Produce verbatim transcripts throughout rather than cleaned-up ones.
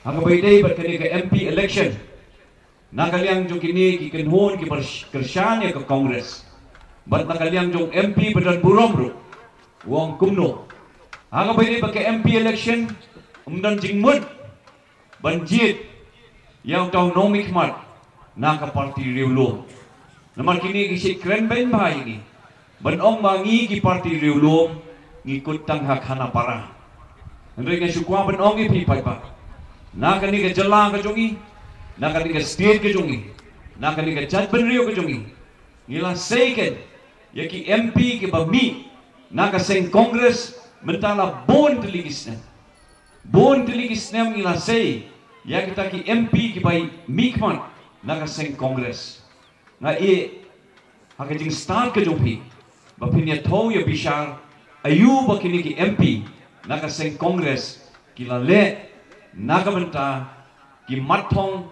Ha kaba ïadei bad kane ka M P election, na ka liang jong kine ki kynhun kiba kyrshan ïa ka Congress, bad na ka liang jong M P ba don burom ruh, u ong kumno. Ha kaba ïadei bad ka M P election, ym don jingmut ban jied ïa uta u nongmihkhmat na ka party riewlum. Namar kine ki shait kren beiñ bha ïa ngi, ban ong ba ngi ki party riewlum ngi kut tang ha khana para. Hynrei nga shu kwah ban ong ïa phi paidbah, na kane ka jylla ka jong ngi, na kane ka state ka jong ngi, na kane ka jaitbynriew ka jong ngi, ngi la sei keiñ ïa ki M P kiba mih na ka seng Congress mynta la bun tylli ki snem. Bun tylli ki snem ngi la sei ïa kita ki M P kiba mihkhmat na ka seng Congress. Nga ïeh ha ka jingstad ka jong phi ba phin ïathuh ïa bishar aïu ba kine ki M P na ka seng Congress ki la leh na ka bynta ki mat thong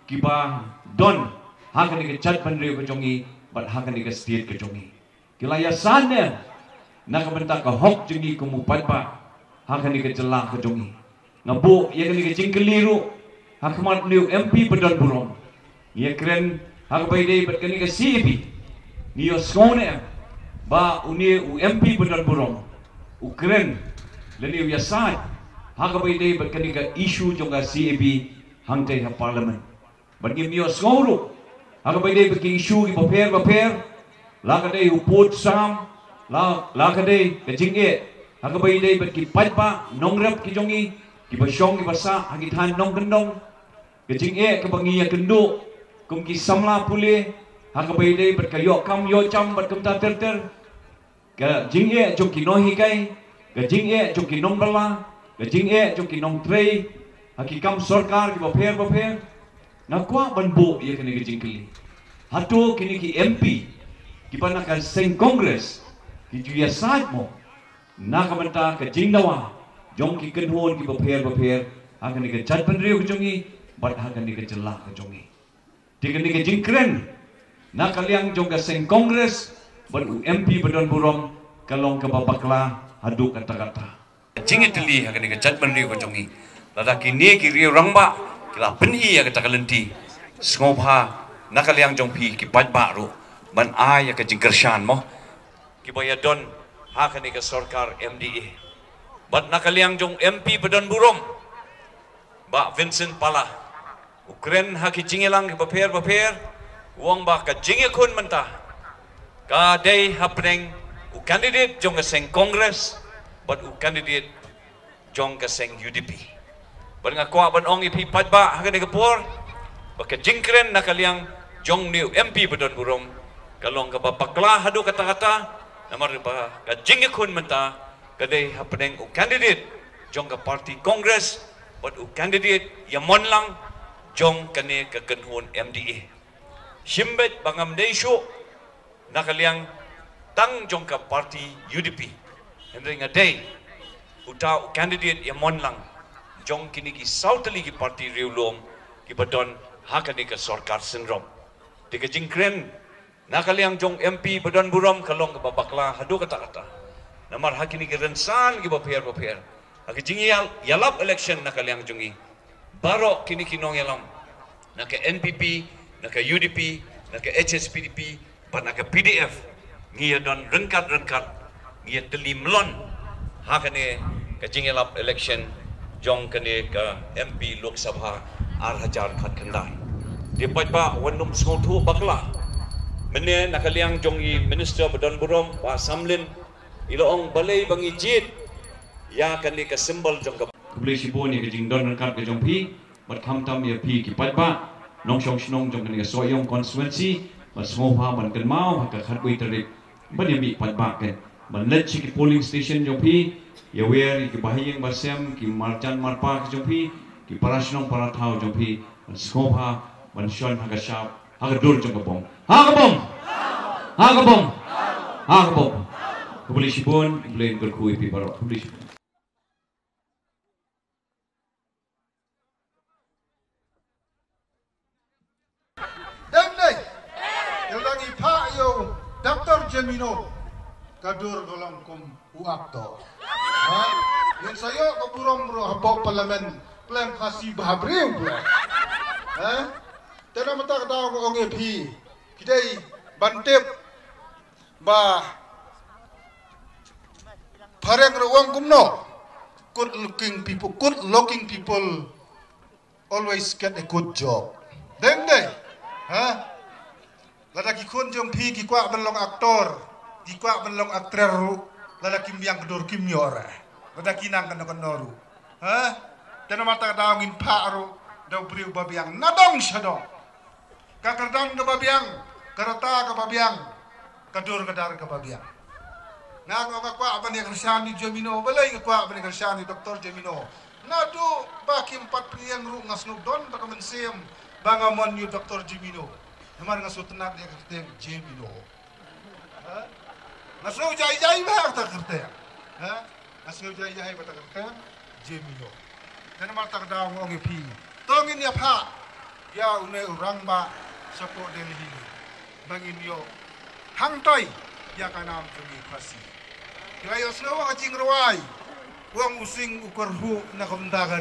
kiba don ha kane ka jaitbynriew ka jong ngi bad ha kane ka state ka jong ngi. Ki la ïasaid ne na ka bynta ka hok jong ngi kum u paidbah ha kane ka jylla ka jong ngi. Nga buh ïa kane ka jingkylli ruh ha khmat une u M P ba don burom. Ngi ïa kren ha kaba ïadei bad kane ka C A B. Ngi ïohsngew ne em ba une u M P ba don burom u kren lane u ïasaid ha kaba ïadei bad kane ka issue jong ka C A B hangtei ha Parliament. Bad ngim ïohsngew ruh ha kaba ïadei bad ki issue kiba pher ba pher, la ka dei u pud sam, la, la ka dei ka jingeh ha kaba ïadei bad ki paidbah nongrep ki jong ngi kiba shong kiba sah ha ki thaiñ nongkyndong. Ka jingeh kaba ngi ïakynduh kum ki samla pule ha kaba ïadei bad ka ïoh kam ïoh jam bad kumta ter ter. Ka jingeh jong ki nonghikai, ka jingeh jong ki nongbylla, ka jingeh jong ki nongtrei ha ki kam sorkar kiba pher ba pher. Nga kwah ban buh ïa kane ka jingkylli, hato kine ki M P kiba na ka seng Congress ki ju ïasaid mo na ka bynta ka jingdawa jong ki kynhun kiba pher ba pher ha kane ka jaitbynriew ka jong ngi bad ha kane ka jylla ka jong ngi? Te kane ka jingkren na ka liang jong ka seng Congress bad u M P ba don burom ka long kaba bakla haduh katta katta. Ka jingïatylli ha kane ka jaitbynriew ka jong ngi, lada kine ki riew rangbah ki la pyni ïa kata ka lynti, sngewbha na ka liang jong phi ki paidbah ruh ban ai ïa ka jingkyrshan mo kiba ïadon ha kane ka sorkar M D A. Bad na ka liang jong M P ba don burom, Bah Vincent Pala, u kren ha ki jingïalang kiba pher ba pher, u ong ba ka jingïakhun mynta ka dei hapdeng u candidate jong ka seng Congress bad u candidate jong ka seng U D P. Bad nga kwah ban ong ïa phi paidbah ha kane ka por ba ka jingkren na ka liang jong une u M P ba don burom ka long kaba bakla haduh katta katta, namar ba ka jingïakhun mynta ka dei hapdeng u candidate jong ka party Congress bad u candidate ïamon lang jong kane ka kynhun M D A. Shim beit ba ngam dei shuh na ka liang tang jong ka party U D P, hynrei nga dei uta u candidate ïamon lang jong kine ki saw tylli ki party riewlum kiba don ha kane ka sorkar synrop. Te ka jingkren na ka liang jong M P ba don burom ka long kaba bakla haduh katta katta, namar ha kine ki rynsan kiba pher ba pher, ha ki jingïal ïalap election na ka liang jong ngi, baroh kine ki nongïalam na ka N P P, na ka U D P, na ka H S P D P bad na ka P D F, ngi ïa don ryngkat ryngkat, ngi ïa tylli mlon ha kane ka jingïalap election jong kane ka M P Lok Sabha ar hajar khatkhyndai. Te paidbah, wat nym sngewthuh bakla. Mynne na ka liang jong i Minister ba don burom, Bah Samlin, i la ong balei ba ngi jied ïa kane ka symbol jong ka. Khublei shibun ïa ka jingdon ryngkat ka jong phi bad khamtam ïa phi ki paidbah nongshong shnong jong kane ka Sohiong constituency, bad sngewbha ban kynmaw ha ka khatwei tarik ban ïa mih paidbah, kan ban leit sha ki polling station jong phi, ïa wer ïa ki bahaïing bahasem, ki marjan marpa ki jong phi, ki para shnong para thaw jong phi, ban sngewbha ban shon ha ka shap, ha ka dur jong ka bom. Ha ka bom! Ha ka bom! Ha ka bom! Khublei shibun, Blei un kyrkhu ïa phi baroh. Khublei shibun. Dang dei. Ïa dang i pha ïa u Doctor Jemino, ka dur ka long kum u actor. Ha? Ngin sa ïoh ka burom ruh hapoh Parliament. Lem Khasi bha briew pula. Ha? Te namar kata ka daw nga ong ïa phi, ki dei ban tip ba phareng ruh ong kumno. Good looking people, good looking people always get a good job. Dei, dei. Ha? Lada ki khun jong phi ki kwah ban long actor, ki kwah ban long actress ruh, lada kim biang ka dur kim ïoh re. Lada ki nang kano kano ruh. Ha? Te namar kata ka daw ngin phah ruh da u briew ba biang na dong sha dong. Ka kyrdan kaba biang, ka rta kaba biang, ka dur ka dar kaba biang. Nga nga kwah ban ïa kyrshan ïa u Jemino, balei nga kwah ban ïa kyrshan ïa u Doktor Jemino. Naduh ba kim pat pynïeng ruh nga sngew don ba ka mynsiem ba nga mon ïa u Doktor Jemino. Namar nga sngewtynnat ïa ka kyrteng Jemino. Ha? Nga sngew jai jai ba ha kata ka kyrteng. Ha? Nga sngew jai jai ba ha kata ka kyrteng Jemino. Te namar kata ka daw nga ong ïa phi, to ngin ïa phah ïa une u rangbah shapoh Delhi ba ngin ïoh hangtai ïa ka nam jong ngi Khasi. Ki la ïohsngew ka jingrwai, u ong u sing u kyrhuh na ka bynta ka ri.